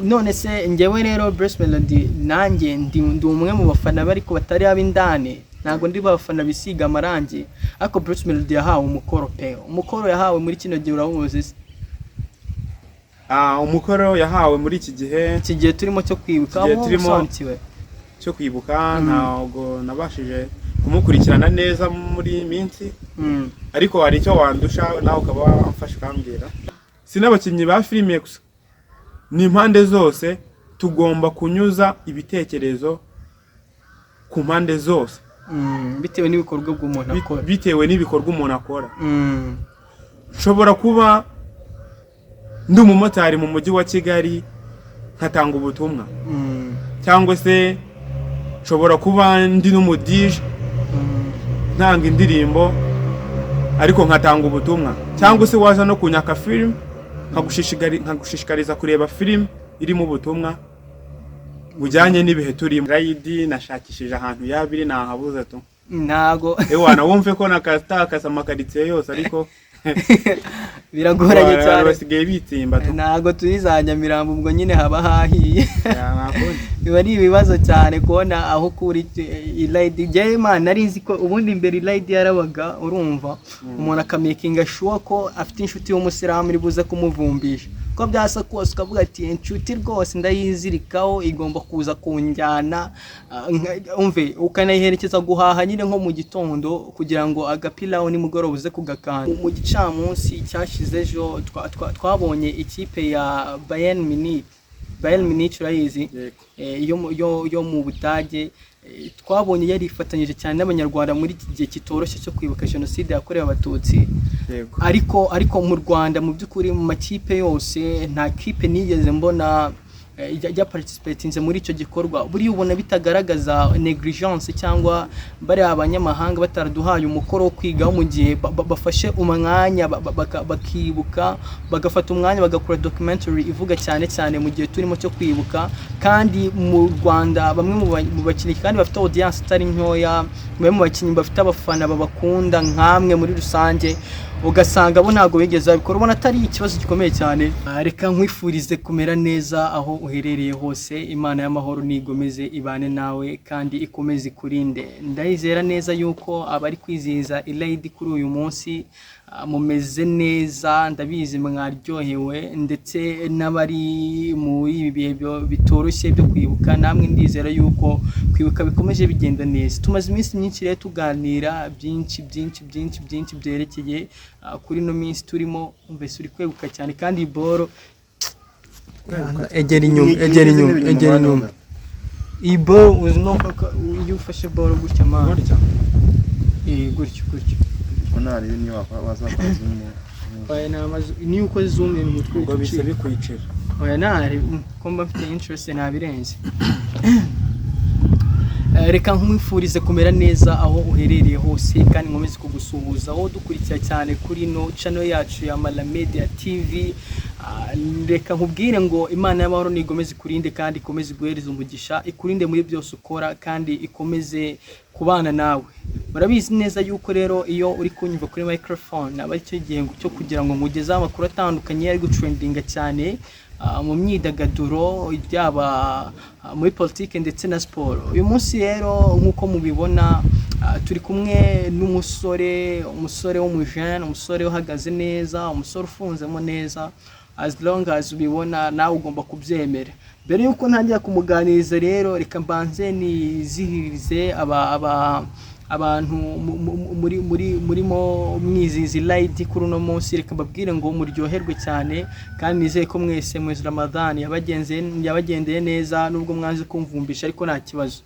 None se njyewe rero, Bruce Melody, nanjye ndi umwe mu bafana be, ariko batari ab'indani, ntabwo ndi bafana bisiga amarangi. Ariko Bruce Melody yahawe umukoro pe. Umukoro yahawe muri kino gihe urawuzi se? Umukoro yahawe muri iki gihe? Iki gihe turimo cyo kwibuka. Iki gihe wowe turimo usobanukiwe? Cyo kwibuka, ntabwo nabashije kumukurikirana neza muri iyi minsi, ariko hari icyo wandusha nawe ukaba wamfasha ukambwira. Si n'abakinnyi ba filime gusa, ni impande zose. Tugomba kunyuza ibitekerezo ku mpande zose. Bitewe n'ibikorwa bw'umuntu akora. Bitewe n'ibikorwa umuntu akora. Nshobora kuba ndi umumotari mu mujyi wa Kigali nkatanga ubutumwa, cyangwa se nshobora kuba ndi n'umu DJ, ntanga indirimbo ariko nkatanga ubutumwa, cyangwa se waza no kunyaka filime nkagushishikariza kureba filime irimo ubutumwa bujyanye n'ibihe turimo. Rayidi nashakishije ahantu yaba iri nahabuze tu. Ntago. Ewana, wumve ko nakatakasa amakaritsiye yose, ariko Biragoranye abantu cyane. basigaye bitsimba tu. Ntago turi za Nyamirambo, ubwo nyine haba hahiye. Yeah, nta kundi. Biba ari ibibazo cyane kubona aho kuri irayidi. Njyewe Imana nari nzi ko ubundi mbere irayidi yarabaga, urumva, umuntu akamakinga sure ko afite inshuti y'umusilamu iri buze kumuvumbisha, ko byasa kose ukavuga ati: "Inshuti rwose ndayizirikaho, igomba kuza kunjyana." Umve, ukanayiherekeza guhaha nyine nko mu gitondo kugira ngo agapilawo nimugoroba uze kugakanda. Mu gicamunsi cyashize ejo twabonye ikipe ya Bayern Munich. Bayern Munich urayizi? Yego. Yo mu Budage. Twabonye yarifatanyije cyane n'Abanyarwanda muri iki gihe kitoroshye cyo kwibuka Jenoside yakorewe Abatutsi. Ariko mu Rwanda, mu by'ukuri, mu makipe yose nta kipe nigeze mbona ya participatinze muri icyo gikorwa. Buriya ubona bitagaragaza negligence, cyangwa bariya abanyamahanga bataraduhaye umukoro wo kwigaho mu gihe bafashe umwanya bakibuka, bagafata umwanya bagakora documentary ivuga cyane cyane mu gihe turimo cyo kwibuka, kandi mu Rwanda bamwe mu bakinnyi kandi bafite audience itari ntoya, bamwe mu bakinnyi bafite abafana babakunda nkamwe muri rusange, ugasanga bo ntabwo bigeze babikora? Ubona atari ikibazo gikomeye cyane? Reka nkwifurize kumera neza aho uherereye hose. Imana y'amahoro nigomeze ibane nawe kandi ikomeze ikurinde. Ndayizera neza yuko abari kwizihiza Eid kuri uyu munsi mumeze neza, ndabizi mwaryohewe, ndetse n'abari muri ibi bihe bitoroshye byo kwibuka, namwe ndizera yuko kwibuka bikomeje bigenda neza. Tumaze iminsi myinshi rero tuganira byinshi byinshi byinshi byinshi byerekeye kuri ino minsi turimo. Mbese uri kweguka cyane kandi iyi boro, egera inyuma, egera inyuma, egera inyuma. Iyi boro, uzi no ko iyo ufashe boro gutya, man. Gutya? Gutyo gutyo. Ko ntarebe niyo wazakora zoom. Oya, ni amazu niyo ukoze zoom in umutwe Ubwo uhita bise ucika. bikwicira. Oya, ntari ko mba mfite interest nabirenze. Reka nkwifurize kumera neza aho uherereye hose kandi nkomeze kugusuhuza aho dukurikira cyane kuri ino channel yacu ya Mala Media TV. Reka nkubwire ngo Imana y'amahoro nigomeze ikurinde kandi ikomeze iguhereze umugisha, ikurinde muri byose ukora kandi ikomeze kubana nawe. Murabizi neza yuko rero iyo uri kunyumva kuri microphone aba ari cyo gihe cyo kugira ngo nkugezeho amakuru atandukanye ari gutrendinga cyane mu myidagaduro, byaba muri politiki ndetse na siporo. Uyu munsi rero, nk'uko mubibona, turi kumwe n'umusore, umusore w'umujene, umusore uhagaze neza, umusore ufunzemo neza. As long as ubibona nawe ugomba kubyemera. Mbere y'uko ntangira kumuganiriza rero, reka mbanze nizihirize aba abantu muri murimo mwizihiza Eid kuri uno munsi. Reka mbabwire ngo muryoherwe cyane kandi nizeye ko mwese mwezi Ramadan yabagendeye neza, nubwo mwanze kumvumbisha, ariko nta kibazo.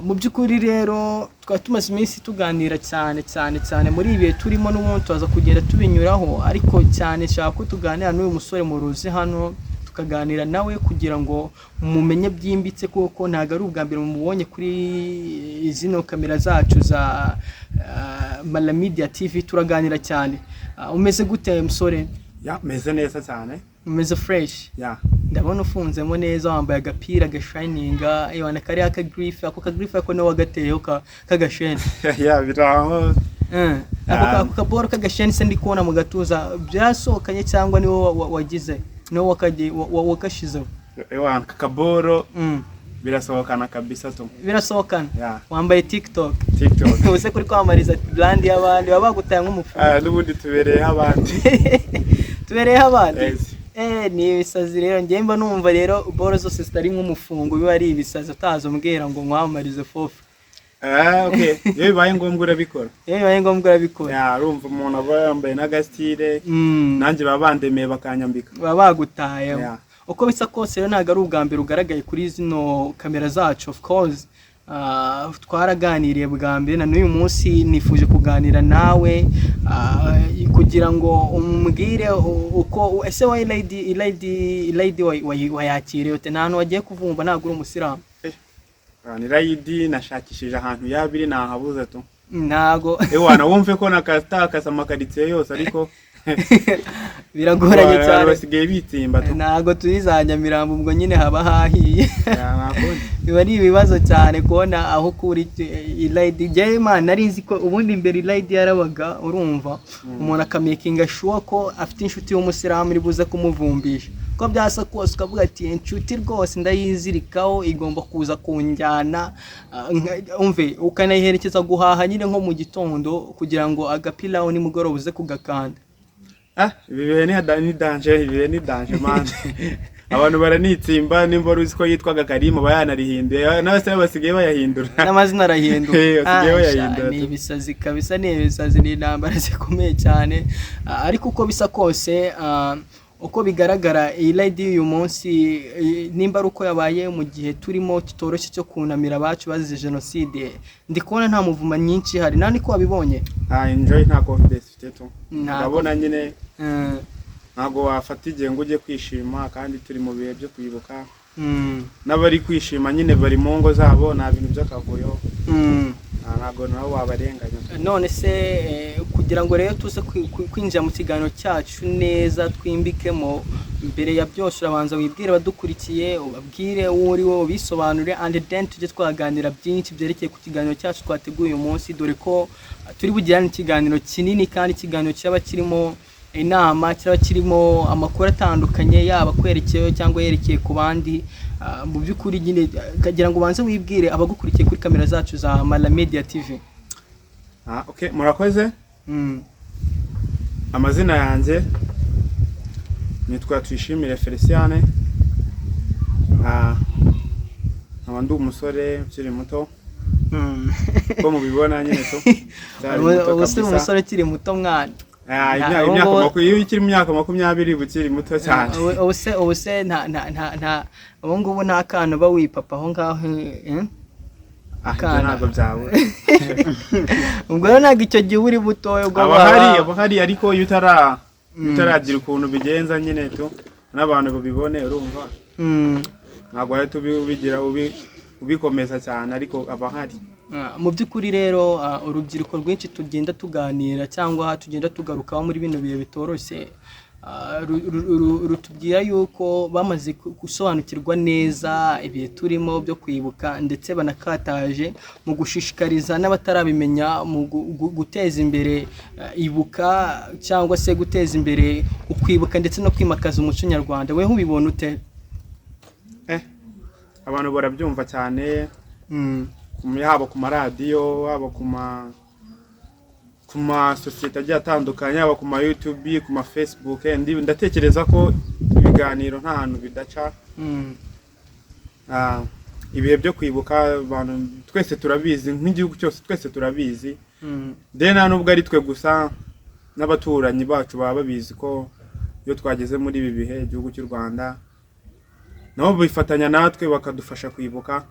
Mu by'ukuri rero twari tumaze iminsi tuganira cyane cyane cyane muri ibi bihe turimo, n'ubundi tuza kugenda tubinyuraho, ariko cyane nshaka ko tuganira n'uyu musore muruzi hano, tukaganira nawe kugira ngo mumenye byimbitse, kuko ntabwo ari ubwa mbere mumubonye kuri zino kamera zacu za Mala Media TV. Turaganira cyane. Umeze gute, musore? Yeah, meze neza cyane. Umeze fresh? Yeah. Ndabona ufunzemo neza, wambaye agapira gashininga, ewana kariya kagrife, ako kagrife ako niwe wagateyeho kagasheni? Yeah, biraho. Ako kaboro k'agasheni se ndi kubona mu gatuza, byasohokanye cyangwa niwe wagize Niwo wakashizeho. Ewana, kakaboro birasohokana kabisa tu. Birasohokana. Yeah. Wambaye TikTok. TikTok. Ubuse kuri kwamamariza brand y'abandi, baba bagutaye nk'umufuka. Ah, n'ubundi tubereyeho abandi. Tubereyeho abandi. Yes. Ni ibisazi rero. Njye mba numva rero boro zose zitari nk'umufungo biba ari ibisazi, utaza umbwira ngo nkwamamarize fofu. Ah, okay, iyo bibaye ngombwa urabikora. Iyo bibaye ngombwa urabikora. Yeah, urumva umuntu aba yambaye n'agasitire, nanjye baba bandemeye bakanyambika. Baba bagutayeho. Yeah. Uko bisa kose rero, ntabwo ari ubwa mbere ugaragaye kuri zino kamera zacu. Of course, twaraganiriye bwa mbere, na n'uyu munsi nifuje kuganira nawe kugira ngo umbwire uko ese wa Irayidi wayakiriye ute? Nta hantu wagiye kuvumba, ntabwo uri umusilamu. Ah, ni rayidi, nashakishije ahantu yaba iri nahabuze tu. Ntago. Ewana, wumve ko nakatakasa amakaritsiye yose, ariko Biragoranye abantu cyane. basigaye bitsimba tu. Ntago turi za Nyamirambo, ubwo nyine haba hahiye. Yeah, nta kundi. Biba ari ibibazo cyane kubona aho ukura irayidi. Njyewe Imana nari nzi ko ubundi imbere irayidi yarabaga, urumva, umuntu akamakinga sure ko afite inshuti y'umusilamu iri buze kumuvumbisha, uko byasa kose, ukavuga ati inshuti rwose ndayizirikaho, igomba kuza kunjyana, umve, ukanayiherekeza guhaha nyine nko mu gitondo kugira ngo agapilawo nimugoroba uze kugakanda. Ah, ibi bihe ni danger, ibi bihe ni danger man. Abantu baranitsimba, nimba wari uzi ko yitwaga Karimu aba yanarihinduye, n'abasore basigaye bayahindura. N'amazina arahinduka. Eh, basigaye Ah, bayahindura. sha, ni ibisazi kabisa, ni ibisazi, ni intambara zikomeye cyane. Ariko uko bisa kose, uko bigaragara, iyi rayidi y'uyu munsi, nimba ari uko yabaye mu gihe turimo kitoroshye cyo kunamira abacu bazize jenoside, ndi kubona nta muvuma nyinshi ihari. Nta niko wabibonye? Nta enjoy, nta confidence mfite tu. Nta Urabona nyine, ntabwo wafata igihe ngo ujye kwishima kandi turi mu bihe byo kwibuka. N'abari kwishima nyine bari mu ngo zabo, nta bintu by'akavuyo. Ntabwo nabo wabarenganya. None se kugira ngo rero tuze kwinjira mu kiganiro cyacu neza twimbikemo, mbere ya byose urabanza wibwire abadukurikiye, ubabwire uwo uri we, ubisobanure, and then tujye twaganira byinshi byerekeye ku kiganiro cyacu twateguye uyu munsi, dore ko turi bugirane ikiganiro kinini kandi ikiganiro cyaba kirimo inama, cyaba kirimo amakuru atandukanye, yaba akwerekeyeho cyangwa yerekeye ku bandi. Mu by'ukuri nyine kagira ngo ubanze wibwire abagukurikiye kuri kamera zacu za Mara Media TV. Ah, okay, murakoze. Amazina yanjye nitwa Tuyishimire Feliciane. Nkaba ndi umusore ukiri muto, uko mubibona nyine tu, cyari muto Ubu si kabisa. umusore ukiri muto mwana. Ah, imyaka iyo ukiri mu myaka 20 uba ukiri muto cyane. Ubu se nta ubu ngubu nta kana uba wipapa aho ngaho, eh? Ah, ibyo Kana. ntabwo byabura. Ubwo rero ntabwo icyo gihe uba uri mutoya, ubwo Aba hari, aba hari, ariko iyo utaragira ukuntu ubigenza nyine tu n'abantu babibone, urumva, ntabwo wahita ubigira ubikomeza cyane, ariko aba ahari. Mu by'ukuri rero, urubyiruko rwinshi tugenda tuganira cyangwa tugenda tugarukaho muri bino bihe bitoroshye, rutubwira yuko bamaze gusobanukirwa neza ibihe turimo byo kwibuka, ndetse banakataje mu gushishikariza n'abatarabimenya mu guteza imbere ibuka cyangwa se guteza imbere ukwibuka ndetse no kwimakaza umuco nyarwanda. Weho ubibona ute? Abantu barabyumva cyane, haba ku maradiyo, haba ku masosiyete agiye atandukanye, haba ku ma YouTube, ku ma Facebook. Ndatekereza ko ibiganiro nta hantu bidaca. Ibihe byo kwibuka, abantu twese turabizi, nk'igihugu cyose twese turabizi. De nta nubwo ari twe gusa, n'abaturanyi bacu baba babizi ko iyo twageze muri ibi bihe igihugu cy'u Rwanda, nabo bifatanya natwe bakadufasha kwibuka.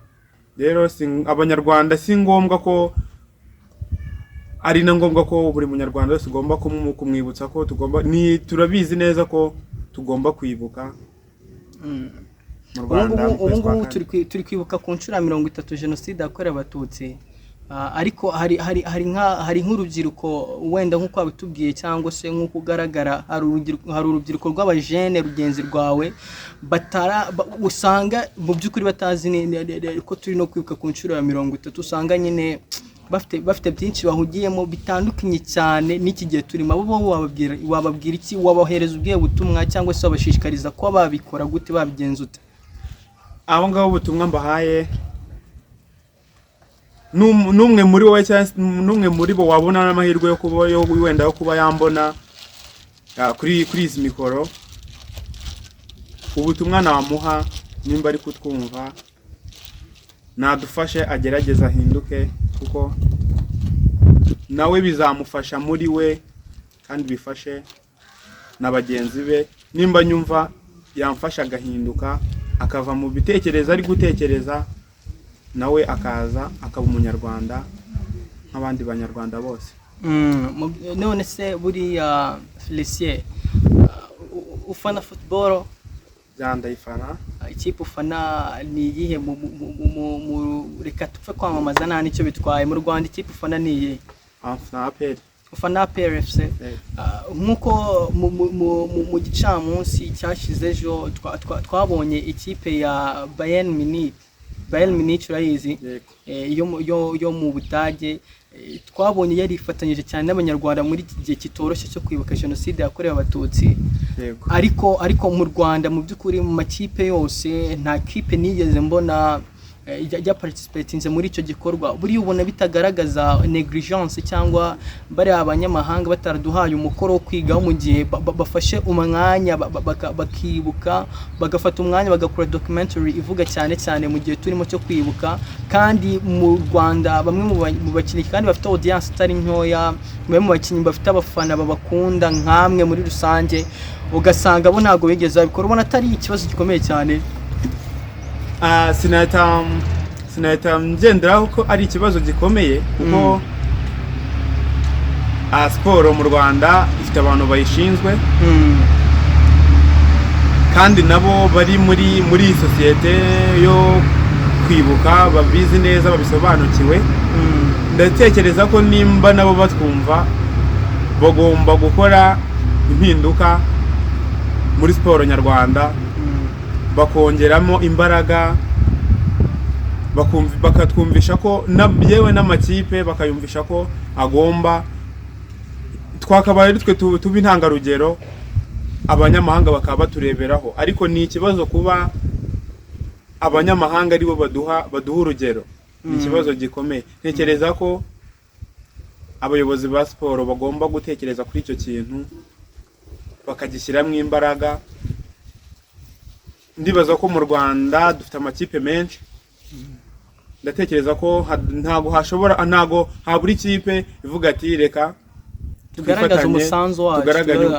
Rero abanyarwanda si ngombwa ko ari na ngombwa ko buri munyarwanda wese ugomba kumwibutsa ko tugomba, ni turabizi neza ko tugomba kwibuka mu Ubu Rwanda ngubu mu kwezi ubu kwa ngubu kane. turi kwibuka ku nshuro ya 30 jenoside yakorewe abatutsi. Ariko hari nk'urubyiruko wenda nk'uko wabitubwiye cyangwa se nk'uko ugaragara, hari urubyiruko rw'abajene rugenzi rwawe batara usanga mu by'ukuri batazi ko turi no kwibuka ku nshuro ya 30, usanga nyine bafite byinshi bahugiyemo bitandukanye cyane n'iki gihe turimo. Abo bo wababwira iki? Wabahereza ubwihe butumwa, cyangwa se wabashishikariza kuba babikora gute, babigenza ute? Abo ngabo ubutumwa mbahaye, n'umwe muri wowe cyangwa se n'umwe muri bo wabona n'amahirwe yo kuba yo wenda yo kuba yambona kuri izi mikoro, ubutumwa namuha nimba ari kutwumva, nadufashe agerageze ahinduke, kuko nawe bizamufasha muri we kandi bifashe na bagenzi be. Nimba nyumva, yamfasha agahinduka, akava mu bitekerezo ari gutekereza, nawe akaza akaba umunyarwanda nk'abandi banyarwanda bose. None se buriya Felicien, ufana football? Byandayifana. Ikipe ufana ni iyihe? Reka tupfe kwamamaza, nta nicyo bitwaye. Mu Rwanda ikipe ufana ni iyihe? Amfana APR. Ufana APR FC? Nk'uko mu gicamunsi cyashize ejo twabonye ikipe ya Bayern Munich. Bayern Munich urayizi? Yego. Yo mu Budage. Twabonye yarifatanyije cyane n'Abanyarwanda muri iki gihe kitoroshye cyo kwibuka Jenoside yakorewe Abatutsi. Ariko mu Rwanda, mu by'ukuri, mu makipe yose nta kipe nigeze mbona ya participatinze muri icyo gikorwa. Buriya ubona bitagaragaza negligence, cyangwa bariya abanyamahanga bataraduhaye umukoro wo kwigaho, mu gihe bafashe umwanya bakibuka, bagafata umwanya bagakora documentary ivuga cyane cyane mu gihe turimo cyo kwibuka, kandi mu Rwanda bamwe mu bakinnyi kandi bafite audience itari ntoya, bamwe mu bakinnyi bafite abafana babakunda nkamwe muri rusange, ugasanga bo ntabwo bigeze babikora? Ubona atari ikibazo gikomeye cyane? Sinahita ngenderaho ko ari ikibazo gikomeye, kuko siporo mu Rwanda ifite abantu bayishinzwe, kandi nabo bari muri iyi sosiyete yo kwibuka, babizi neza, babisobanukiwe. Ndatekereza ko nimba nabo batwumva, bagomba gukora impinduka muri siporo nyarwanda, bakongeramo imbaraga, bakatwumvisha ko yewe n'amakipe bakayumvisha ko agomba, twakabaye ari twe tuba intangarugero, abanyamahanga bakaba batureberaho. Ariko ni ikibazo kuba abanyamahanga aribo baduha urugero, ni ikibazo gikomeye. Ntekereza ko abayobozi ba siporo bagomba gutekereza kuri icyo kintu, bakagishyiramo imbaraga. Ndibaza ko mu Rwanda dufite amakipe menshi. Ndatekereza ko ntago hashobora, ntago habura ikipe ivuga ati: "Reka tugaragaze twifatanye, umusanzu wacu,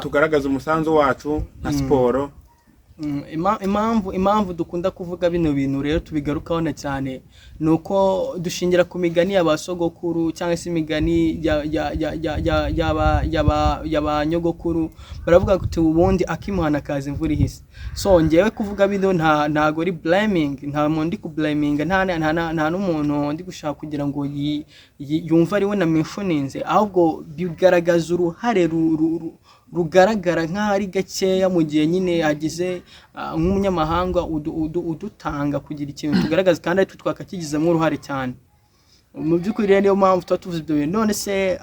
tugaragaze umusanzu wacu nka siporo." Impamvu dukunda kuvuga bino bintu rero, tubigarukaho na cyane, ni uko dushingira ku migani ya ba sogokuru cyangwa se imigani ya ba nyogokuru. Baravuga ati: "Ubundi akimuhana kaza imvura ihise." So ngewe kuvuga bino ntago ari blaming, nta muntu ndi kublaminga, nta n'umuntu ndi gushaka kugira ngo yumve ari we na mentioninze, ahubwo bigaragaza uruhare rugaragara nk'aho ari gakeya mu gihe nyine hagize nk'umunyamahanga udutanga kugira ikintu tugaragaza, kandi ari twe twakakigizemo uruhare cyane mu by'ukuri. Rero niyo mpamvu tuba tuvuze ibyo bintu. None se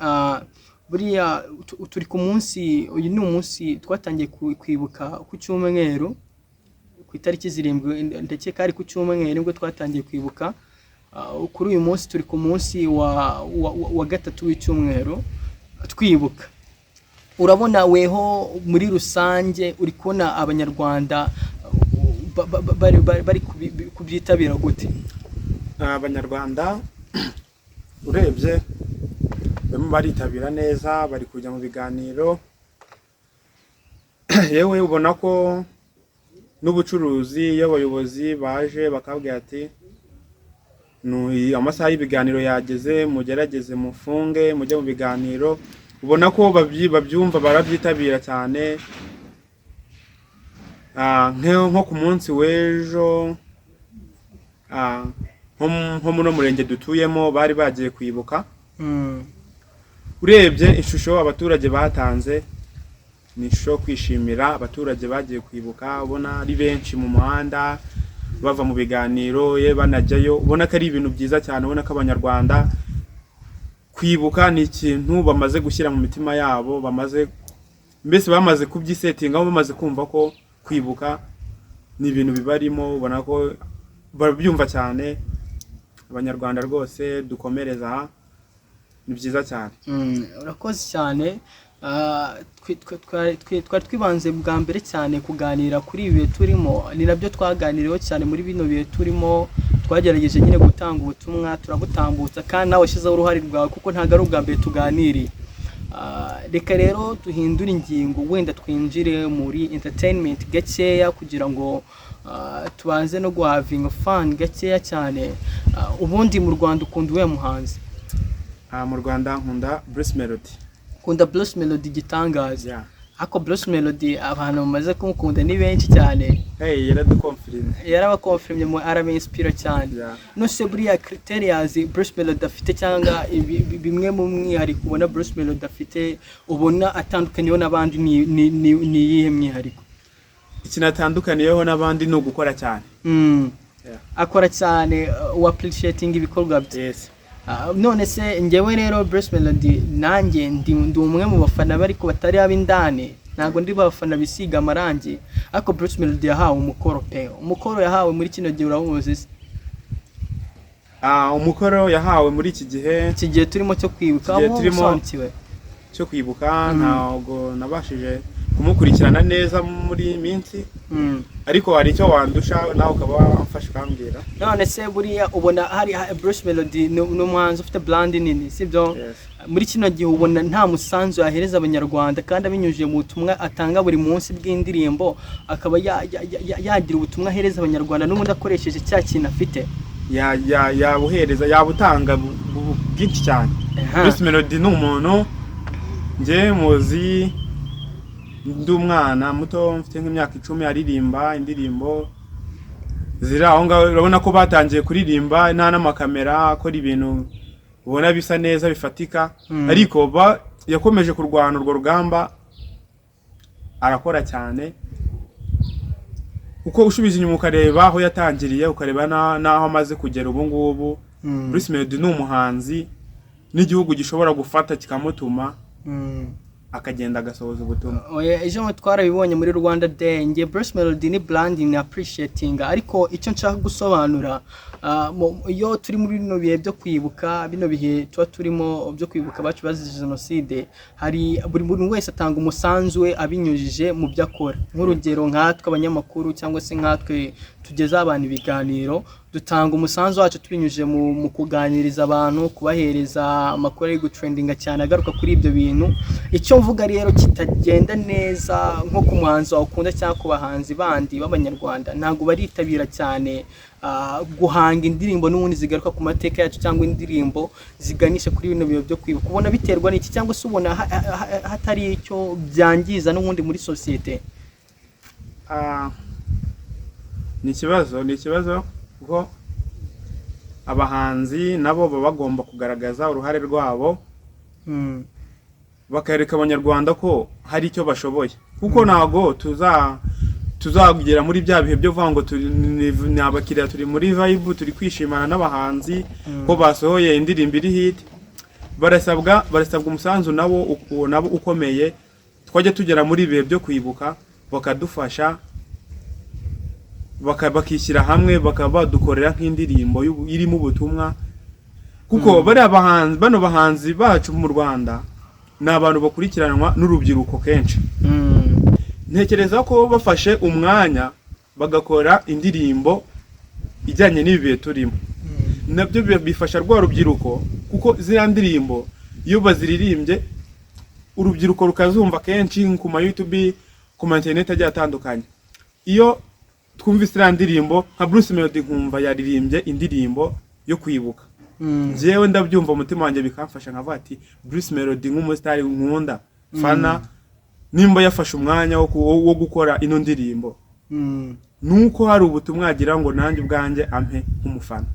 buriya turi ku munsi, uyu ni umunsi twatangiye kwibuka ku cyumweru ku itariki 7, ndakeka ari ku cyumweru nibwo twatangiye kwibuka. Kuri uyu munsi turi ku munsi wa gatatu w'icyumweru twibuka. Urabona weho muri rusange uri kubona Abanyarwanda bari kubyitabira gute? Abanyarwanda urebye barimo baritabira neza, bari kujya mu biganiro. Yewe ubona ko n'ubucuruzi, iyo abayobozi baje bakabwira ati: "Amasaha y'ibiganiro yageze, mugerageze mufunge mujye mu biganiro," ubona ko babyumva, barabyitabira cyane. Nko ku munsi w'ejo, nko muno murenge dutuyemo bari bagiye kwibuka. Urebye ishusho abaturage batanze ni ishusho yo kwishimira. Abaturage bagiye kwibuka, ubona ari benshi mu muhanda bava mu biganiro, ye banajyayo, ubona ko ari ibintu byiza cyane, ubona ko Abanyarwanda Kwibuka ni ikintu bamaze gushyira mu mitima yabo, bamaze mbese bamaze kubyisetingaho, bamaze kumva ko kwibuka ni ibintu bibarimo. Ubona ko barabyumva cyane. Abanyarwanda rwose dukomereza aha, ni byiza cyane. Urakoze cyane. Twari twibanze bwa mbere cyane kuganira kuri ibi bihe turimo, ni nabyo twaganiriyeho cyane muri bino bihe turimo. Twagerageje nyine gutanga ubutumwa, turabutambutsa, kandi nawe washyizeho uruhare rwawe, kuko ntabwo ari ubwa mbere tuganiriye. Reka rero duhindure ingingo, wenda twinjire muri entertainment gakeya kugira ngo tubanze no guhavinga fun gakeya cyane. Ubundi mu Rwanda ukunda uwuhe muhanzi? Mu Rwanda nkunda Bruce Melody. Ukunda Bruce Melody, igitangaza. Yeah. Ariko Bruce Melody abantu bamaze kumukunda ni benshi cyane. Hey, yaradukonfirimye. Yarabakonfirimye mu arabinspira cyane. Nose buriya criterias Bruce Melody afite, cyangwa bimwe mu mwihariko ubona Bruce Melody afite, ubona atandukaniyeho n'abandi, ni iyihe mwihariko? Ikintu atandukaniyeho n'abandi ni ugukora cyane. Yeah. Akora cyane, wa appreciating ibikorwa bye. Yes. None se njyewe rero Bruce Melody nanjye ndi umwe mu bafana be, ariko batari ab'indani, ntabwo ndi bafana bisiga amarangi. Ariko Bruce Melody yahawe umukoro pe. Umukoro yahawe muri kino gihe urawuzi se? Umukoro yahawe muri iki gihe? Iki gihe turimo cyo kwibuka. Iki gihe aho turimo usobanukiwe cyo kwibuka, ntabwo nabashije kumukurikirana neza muri iyi minsi, ariko hari icyo wandusha nawe ukaba wamfasha ukambwira. None se buriya ubona hari Bruce Melody ni umuhanzi ufite brand nini, sibyo? Yes. Muri kino gihe ubona nta musanzu yahereza Abanyarwanda, kandi abinyujije mu butumwa atanga buri munsi bw'indirimbo, akaba yagira ubutumwa ahereza Abanyarwanda n'ubundi akoresheje cya kintu afite? Yabuhereza, yabutanga bwinshi cyane. Bruce Melody ni umuntu njye muzi ndi umwana muto, mfite nk'imyaka 10, aririmba indirimbo ziri aho ngaho. Urabona ko batangiye kuririmba nta n'amakamera, akora ibintu ubona bisa neza bifatika, ariko yakomeje kurwana urwo rugamba, arakora cyane, kuko ushubije inyuma ukareba aho yatangiriye, ukareba n'aho amaze kugera ubu ngubu, Bruce Melody ni umuhanzi n'igihugu gishobora gufata kikamutuma, akagenda agasohoza ubutumwa. Oya, ejo bundi twarabibonye muri Rwanda Day. Nge Bruce Melody ni brand ni appreciating, ariko icyo nshaka gusobanura, iyo turi muri bino bihe byo kwibuka, bino bihe tuba turimo byo kwibuka abacu bazize jenoside, hari buri muntu wese atanga umusanzu we abinyujije mu byo akora. Nk'urugero, nkatwe abanyamakuru cyangwa se nkatwe tugeza abantu ibiganiro, dutanga umusanzu wacu tubinyujije mu kuganiriza abantu, kubahereza amakuru ari gutrendinga cyane agaruka kuri ibyo bintu. Icyo mvuga rero kitagenda neza nko ku muhanzi wawe ukunda cyangwa ku bahanzi bandi b'Abanyarwanda, ntabwo baritabira cyane guhanga indirimbo n'ubundi zigaruka ku mateka yacu cyangwa indirimbo ziganisha kuri bino bihe byo kwibuka. Ubona biterwa n'iki, cyangwa se ubona hatari icyo byangiza n'ubundi muri sosiyete? Ni ikibazo kuko abahanzi nabo baba bagomba kugaragaza uruhare rwabo, bakereka Abanyarwanda ko hari icyo bashoboye, kuko ntabwo tuzagera muri bya bihe byo kuvuga ngo ni abakiriya, turi muri vibe, turi kwishimana n'abahanzi ko basohoye indirimbo iri hit. Barasabwa umusanzu nabo ukomeye. Twajya tugera muri ibihe byo kwibuka bakadufasha, bakishyira hamwe, bakaba badukorera nk'indirimbo irimo ubutumwa, kuko bariya bahanzi, bano bahanzi bacu mu Rwanda ni abantu bakurikiranwa n'urubyiruko kenshi. Ntekereza ko bafashe umwanya bagakora indirimbo ijyanye n'ibi bihe turimo, nabyo bifasha rwa rubyiruko, kuko ziriya ndirimbo iyo baziririmbye urubyiruko rukazumva kenshi ku ma YouTube, ku ma internet agiye atandukanye, iyo twumvise iriya ndirimbo nka Bruce Melody, nkumva yaririmbye indirimbo yo kwibuka, njyewe ndabyumva umutima wanjye bikamfasha, nkavuga ati Bruce Melody nk'umusitari nkunda fana, nimba yafashe umwanya wo gukora ino ndirimbo, nuko hari ubutumwa yagira ngo nanjye ubwanjye ampe nk'umufana.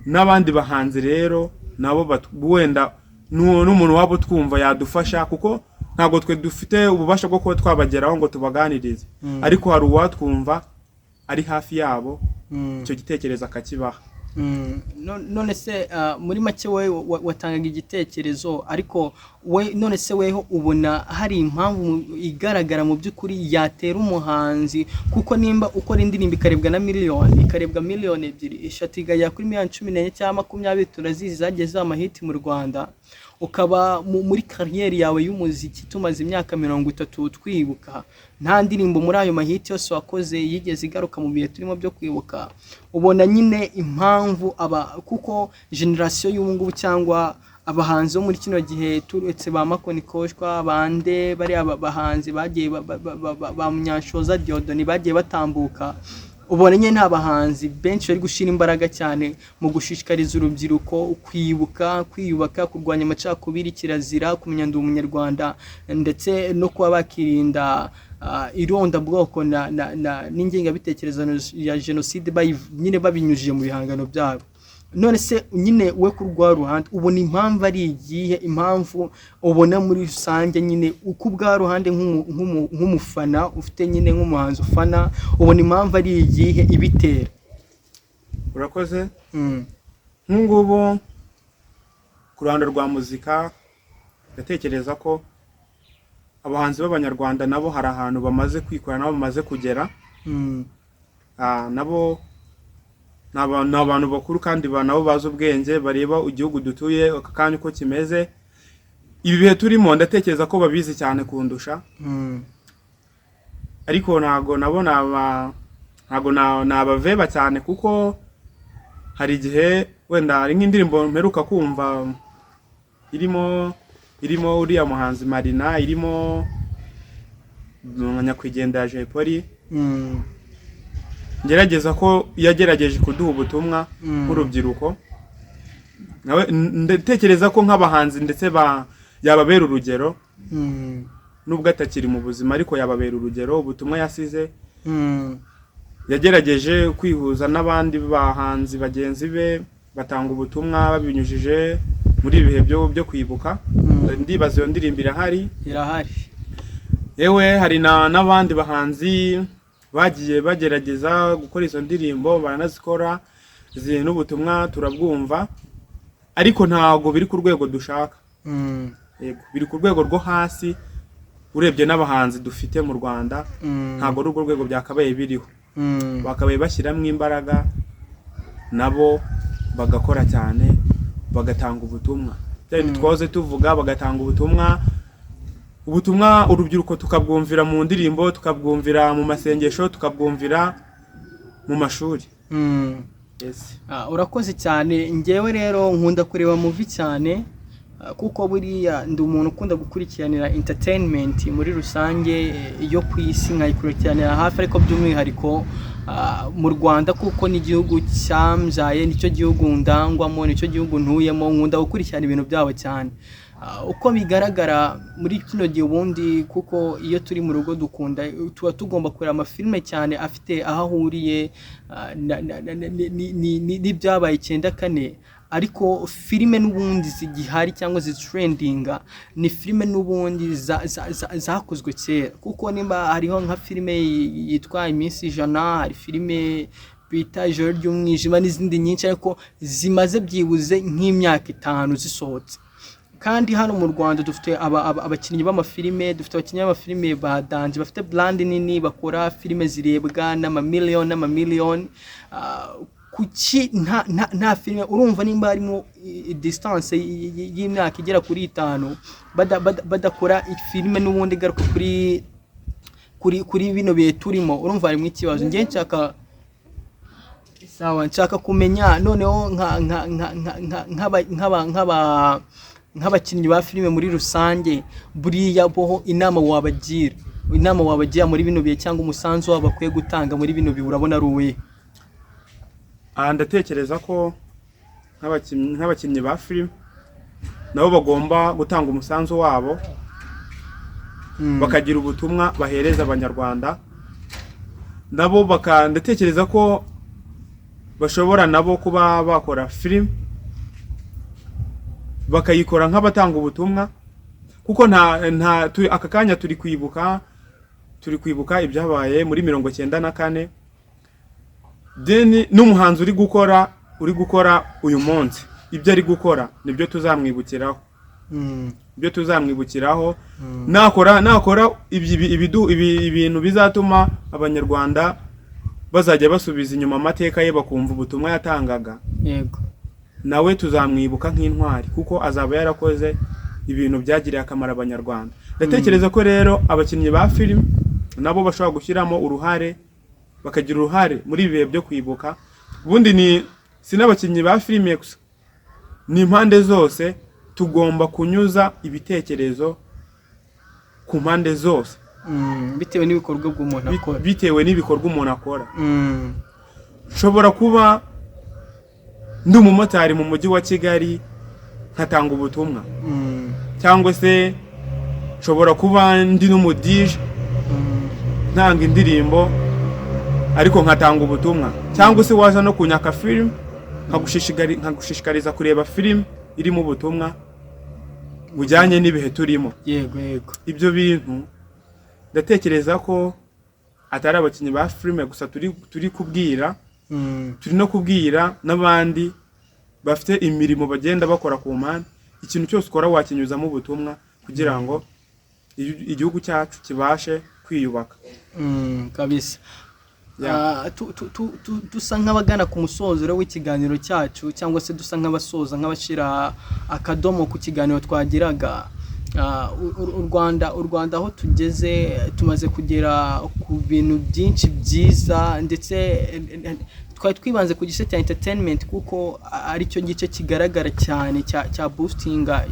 N'abandi bahanzi rero nabo wenda n'umuntu waba utwumva yadufasha, kuko ntabwo twe dufite ububasha bwo kuba twabageraho ngo tubaganirize, ariko hari uwatwumva ari hafi yabo, icyo gitekerezo akakibaha. None se muri make wowe watangaga igitekerezo, ariko we none se weho ubona hari impamvu igaragara mu by'ukuri yatera umuhanzi? Kuko nimba ukora indirimbo ikarebwa na miliyoni, ikarebwa miliyoni 2, 3, ikagera kuri miliyoni 14 cyangwa 20, turazizi zagiye ziba amahiti mu Rwanda, ukaba muri kariyeri yawe y'umuziki tumaze imyaka 30 twibuka, nta ndirimbo muri ayo mahiti yose wakoze yigeze igaruka mu bihe turimo byo kwibuka, ubona nyine impamvu aba kuko generasiyo y'ubu ngubu cyangwa abahanzi bo muri kino gihe, turetse ba Makoni Koshwa bande, bariya bahanzi bagiye ba Munyanshoza Dieudonné bagiye batambuka, ubona nyine nta bahanzi benshi bari gushyira imbaraga cyane mu gushishikariza urubyiruko kwibuka, kwiyubaka, kurwanya amacakubiri, kirazira, kumenya ndi umunyarwanda, ndetse no kuba bakirinda irondabwoko n'ingengabitekerezo ya jenoside nyine babinyujije mu bihangano byabo. None se nyine we ku rwa ruhande ubona impamvu ari iyihe? Impamvu ubona muri rusange nyine uko ubwa ruhande nk'umufana ufite nyine nk'umuhanzi ufana, ubona impamvu ari iyihe ibitera? Urakoze. Nk'ubu ku ruhando rwa muzika, ndatekereza ko abahanzi b'abanyarwanda nabo hari ahantu bamaze kwikora, nabo bamaze kugera. Nabo ni abantu bakuru kandi nabo bazi ubwenge, bareba igihugu dutuye aka kanya uko kimeze, ibi bihe turimo, ndatekereza ko babizi cyane kundusha. Ariko ntago nabo ntago nabaveba cyane, kuko hari igihe wenda hari nk'indirimbo mperuka kumva irimo uriya muhanzi Marina, irimo nyakwigendera Jay Polly. Ngerageza ko yagerageje kuduha ubutumwa nk'urubyiruko. Nawe ndatekereza ko nk'abahanzi ndetse yababera urugero, nubwo atakiri mu buzima, ariko yababera urugero ubutumwa yasize. Yagerageje kwihuza n'abandi bahanzi bagenzi be, batanga ubutumwa babinyujije muri ibi bihe byo kwibuka. Ndibaza iyo ndirimbo irahari. Irahari. Yewe, hari n'abandi bahanzi bagiye bagerageza gukora izo ndirimbo, baranazikora, n'ubutumwa turabwumva, ariko ntabwo biri ku rwego dushaka. Yego, biri ku rwego rwo hasi urebye n'abahanzi dufite mu Rwanda. Ntabwo ari urwo rwego byakabaye biriho. Bakabaye bashyiramo imbaraga nabo bagakora cyane, bagatanga ubutumwa, bya bindi twahoze tuvuga, bagatanga ubutumwa, ubutumwa urubyiruko tukabwumvira mu ndirimbo, tukabwumvira mu masengesho, tukabwumvira mu mashuri. Yes. Urakoze cyane. Ngewe rero nkunda kureba movie cyane, kuko buriya ndi umuntu ukunda gukurikiranira entertainment muri rusange yo ku isi, nkayikurikiranira hafi, ariko by'umwihariko mu Rwanda, kuko n'igihugu cyambyaye, nicyo gihugu ndangwamo, nicyo gihugu ntuyemo, nkunda gukurikirana ibintu byabo cyane. Uko bigaragara muri kino gihe ubundi, kuko iyo turi mu rugo dukunda, tuba tugomba kureba amafilime cyane afite aho ahuriye n'ibyabaye 94, ariko filime n'ubundi zigihari cyangwa zitrendinga ni filime n'ubundi zakozwe kera, kuko nimba hariho nka filime yitwa Iminsi Ijana, hari filime bita Ijoro ry'Umwijima n'izindi nyinshi, ariko zimaze byibuze nk'imyaka 5 zisohotse. Kandi hano mu Rwanda dufite abakinnyi b'amafilime, dufite abakinnyi b'amafilime ba danger, bafite brand nini, bakora filime zirebwa n'amamiliyoni n'amamiliyoni. Kuki nta filime? Urumva nimba harimo distance y'imyaka igera kuri 5 badakora filime n'ubundi igaruka kuri bino bihe turimo, urumva harimo ikibazo. Njye nshaka, sawa, nshaka kumenya noneho nk'abakinnyi ba filime muri rusange, buriya boho inama wabagira muri bino bihe cyangwa umusanzu wabo bakwiye gutanga muri bino bihe, urabona ari uwuhe? Ndatekereza ko nk'abakinnyi ba filime nabo bagomba gutanga umusanzu wabo, bakagira ubutumwa bahereza abanyarwanda nabo ndatekereza ko bashobora nabo kuba bakora filime, bakayikora nk'abatanga ubutumwa, kuko nta nta turi, aka kanya turi kwibuka ibyabaye muri 94, then n'umuhanzi uri gukora uri gukora uyu munsi, ibyo ari gukora nibyo tuzamwibukiraho, ibyo tuzamwibukiraho. Nakora ibintu bizatuma Abanyarwanda bazajya basubiza inyuma amateka ye, bakumva ubutumwa yatangaga, nawe tuzamwibuka nk'intwari, kuko azaba yarakoze ibintu byagiriye akamaro Abanyarwanda. Ndatekereza ko rero abakinnyi ba filime nabo bashobora gushyiramo uruhare, bakagira uruhare muri ibi bihe byo kwibuka. Ubundi ni si n'abakinnyi ba filime gusa, ni impande zose. Tugomba kunyuza ibitekerezo ku mpande zose. Bitewe n'ibikorwa bw'umuntu akora. Bitewe n'ibikorwa umuntu akora. Nshobora kuba ndi umumotari mu mujyi wa Kigali nkatanga ubutumwa, cyangwa se nshobora kuba ndi n'umu DJ, ntanga indirimbo ariko nkatanga ubutumwa, cyangwa se waza no kunyaka film, nkagushishikariza kureba film irimo ubutumwa bujyanye n'ibihe turimo. yego yego Ibyo bintu ndatekereza ko atari abakinnyi ba filime gusa turi kubwira, turi no kubwira n'abandi bafite imirimo bagenda bakora ku mpande. Ikintu cyose ukora wakinyuzamo ubutumwa kugira ngo igihugu cyacu kibashe kwiyubaka. Kabisa. Yeah. Ah, dusa nk'abagana ku musozo rero w'ikiganiro cyacu, cyangwa se dusa nk'abasoza, nk'abashyira akadomo ku kiganiro twagiraga. Ah, u Rwanda aho tugeze, tumaze kugera ku bintu byinshi byiza, ndetse twari twibanze ku gice cya entertainment kuko aricyo gice kigaragara cyane cya boostinga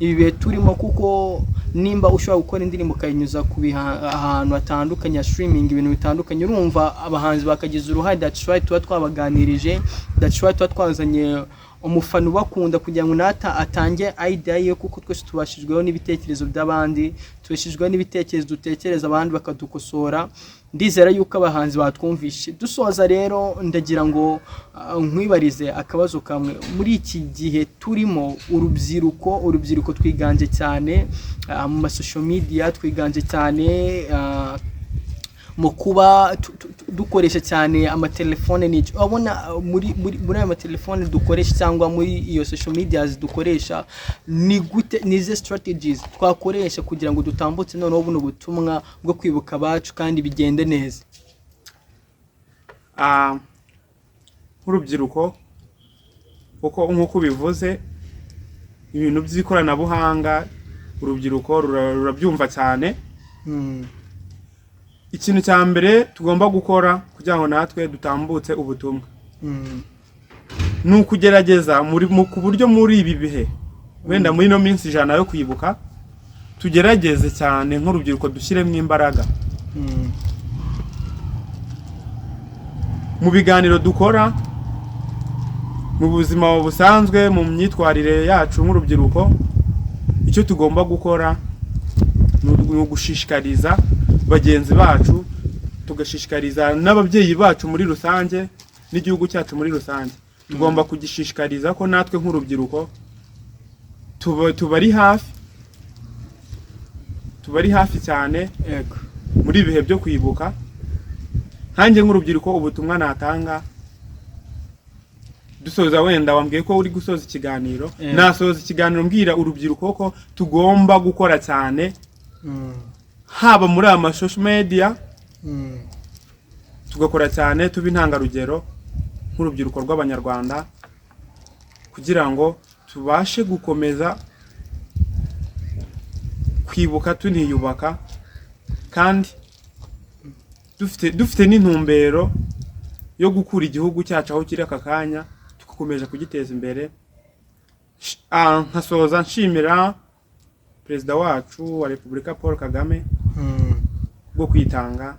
ibi bihe turimo, kuko nimba ushobora gukora indirimbo ukayinyuza ku ahantu hatandukanye ya streaming, ibintu bitandukanye, urumva abahanzi bakagize uruhare. That's why tuba twabaganirije, that's why tuba twazanye umufana ubakunda kugira ngo nata atange idea ye, kuko twese tubashijweho n'ibitekerezo by'abandi, tubashijweho n'ibitekerezo dutekereza, abandi bakadukosora. Ndizera yuko abahanzi batwumvishe. Dusoza rero, ndagira ngo nkwibarize akabazo kamwe. Muri iki gihe turimo, urubyiruko twiganje cyane mu ma social media, twiganje cyane mu kuba dukoresha cyane amatelefone n'icyo urabona muri ayo matelefone dukoresha cyangwa muri iyo social media dukoresha, ni gute, ni izihe strategies twakoresha kugira ngo dutambutse noneho buno butumwa bwo kwibuka abacu kandi bigende neza? Nk'urubyiruko, kuko nk'uko ubivuze, ibintu by'ikoranabuhanga urubyiruko rurabyumva cyane. Ikintu cya mbere tugomba gukora kugira ngo natwe dutambutse ubutumwa ni ukugerageza ku buryo muri ibi bihe, wenda muri ino minsi 100 yo kwibuka, tugerageze cyane nk'urubyiruko dushyiremo imbaraga mu biganiro dukora, mu buzima busanzwe, mu myitwarire yacu nk'urubyiruko. Icyo tugomba gukora ni ugushishikariza bagenzi bacu, tugashishikariza n'ababyeyi bacu muri rusange, n'igihugu cyacu muri rusange. Tugomba kugishishikariza ko natwe nk'urubyiruko tubari hafi cyane muri ibihe byo kwibuka. Nkanjye nk'urubyiruko, ubutumwa natanga dusoza, wenda wambwiye ko uri gusoza ikiganiro, nasoza ikiganiro mbwira urubyiruko ko tugomba gukora cyane, haba muri aya ma social media, tugakora cyane, tuba intangarugero nk'urubyiruko rw'Abanyarwanda, kugira ngo tubashe gukomeza kwibuka tuniyubaka, kandi dufite n'intumbero yo gukura igihugu cyacu aho kiri aka kanya, tugakomeza kugiteza imbere. Nkasoza nshimira Perezida wacu wa Repubulika Paul Kagame bwo kwitanga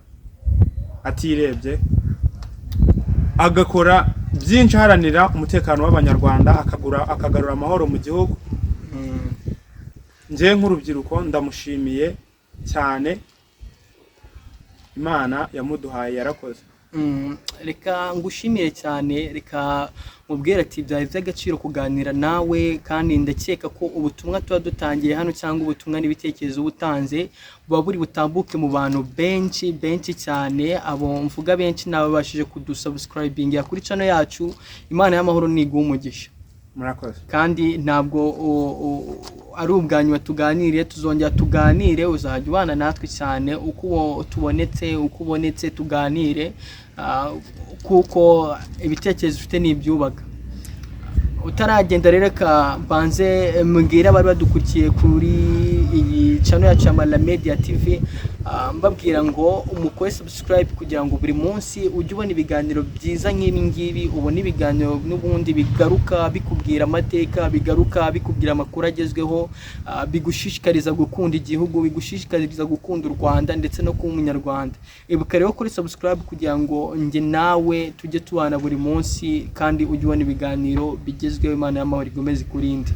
atirebye, agakora byinshi aharanira umutekano w'Abanyarwanda, akagarura amahoro mu gihugu. Njyewe nk'urubyiruko ndamushimiye cyane. Imana yamuduhaye, yarakoze. Reka ngushimire cyane, reka mubwire ati byari iby'agaciro kuganira nawe, kandi ndakeka ko ubutumwa tuba dutangiye hano cyangwa ubutumwa n'ibitekerezo uba utanze buba buri butambuke mu bantu benshi benshi cyane. Abo mvuga benshi ni ababashije kudusubscribingira kuri channel yacu. Imana y'amahoro niguha umugisha. Murakoze. Kandi ntabwo ari ubwa nyuma tuganiriye, tuzongera tuganire, uzajya ubana natwe cyane uko tubonetse, uko ubonetse tuganire, kuko ibitekerezo ufite ni ibyubaka. Utaragenda rero, reka mbanze mbwire abari badukurikiye kuri iyi channel yacu ya Mara Media TV, mbabwira ngo umukore subscribe kugira ngo buri munsi ujye ubona ibiganiro byiza nk'ibi ngibi, ubone ibiganiro n'ubundi bigaruka bikubwira amateka, bigaruka bikubwira amakuru agezweho, bigushishikariza gukunda igihugu, bigushishikariza gukunda u Rwanda ndetse no kuba umunyarwanda. Ibuka rero kuri subscribe kugira ngo njye nawe tujye tubana buri munsi kandi ujye ubona ibiganiro bigezweho. Imana y'amahoro ikomeze ikurinde.